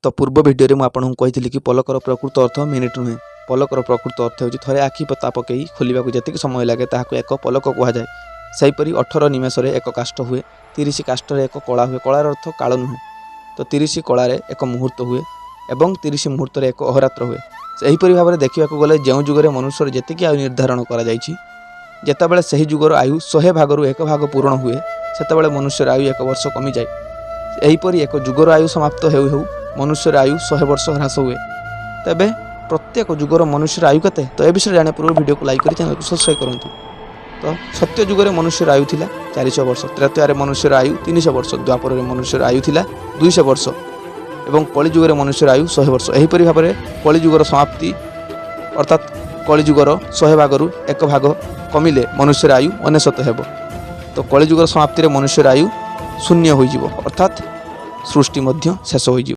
ତ ପୂର୍ବ ଭିଡ଼ିଓରେ ମୁଁ ଆପଣଙ୍କୁ କହିଥିଲି କି ପଲକର ପ୍ରକୃତ ଅର୍ଥ ମିନିଟ୍ ନୁହେଁ। ପଲକର ପ୍ରକୃତ ଅର୍ଥ ହେଉଛି ଥରେ ଆଖି ପତା ପକାଇ ଖୋଲିବାକୁ ଯେତିକି ସମୟ ଲାଗେ, ତାହାକୁ ଏକ ପଲକ କୁହାଯାଏ। ସେହିପରି 18 ନିମେଷରେ ଏକ କାଷ୍ଠ ହୁଏ, 30 କାଷ୍ଠରେ ଏକ କଳା ହୁଏ। କଳାର ଅର୍ଥ କାଳ ନୁହେଁ। ତ 30 କଳାରେ ଏକ ମୁହୂର୍ତ୍ତ ହୁଏ ଏବଂ 30 ମୁହୂର୍ତ୍ତରେ ଏକ ଅହରାତ୍ର ହୁଏ। ସେହିପରି ଭାବରେ ଦେଖିବାକୁ ଗଲେ, ଯେଉଁ ଯୁଗରେ ମନୁଷ୍ୟର ଯେତିକି ଆୟୁ ନିର୍ଦ୍ଧାରଣ କରାଯାଇଛି, ଯେତେବେଳେ ସେହି ଯୁଗର ଆୟୁ 100 ଭାଗରୁ ଏକ ଭାଗ ପୂରଣ ହୁଏ, ସେତେବେଳେ ମନୁଷ୍ୟର ଆୟୁ ଏକ ବର୍ଷ କମିଯାଏ। ଏହିପରି ଏକ ଯୁଗର ଆୟୁ ସମାପ୍ତ ହେଉ ହେଉ ମନୁଷ୍ୟର ଆୟୁ 100 ବର୍ଷ ହ୍ରାସ ହୁଏ। ତେବେ ପ୍ରତ୍ୟେକ ଯୁଗର ମନୁଷ୍ୟର ଆୟୁ କେତେ? ତ ଏ ବିଷୟରେ ଜାଣିବା ପୂର୍ବରୁ ଭିଡ଼ିଓକୁ ଲାଇକ୍ କରି ଚ୍ୟାନେଲକୁ ସବସ୍କ୍ରାଇବ୍ କରନ୍ତୁ। ତ ସତ୍ୟ ଯୁଗରେ ମନୁଷ୍ୟର ଆୟୁ ଥିଲା 400 ବର୍ଷ, ତ୍ରେତୟାରେ ମନୁଷ୍ୟର ଆୟୁ 300 ବର୍ଷ, ଦ୍ୱାପରରେ ମନୁଷ୍ୟର ଆୟୁ ଥିଲା 200 ବର୍ଷ ଏବଂ କଳିଯୁଗରେ ମନୁଷ୍ୟର ଆୟୁ 100 ବର୍ଷ। ଏହିପରି ଭାବରେ କଳିଯୁଗର ସମାପ୍ତି, ଅର୍ଥାତ୍ କଳିଯୁଗର 100 ଭାଗରୁ ଏକ ଭାଗ କମିଲେ ମନୁଷ୍ୟର ଆୟୁ 99 ହେବ। ତ କଳିଯୁଗର ସମାପ୍ତିରେ ମନୁଷ୍ୟର ଆୟୁ ଶୂନ୍ୟ ହୋଇଯିବ, ଅର୍ଥାତ୍ ସୃଷ୍ଟି ମଧ୍ୟ ଶେଷ ହୋଇଯିବ।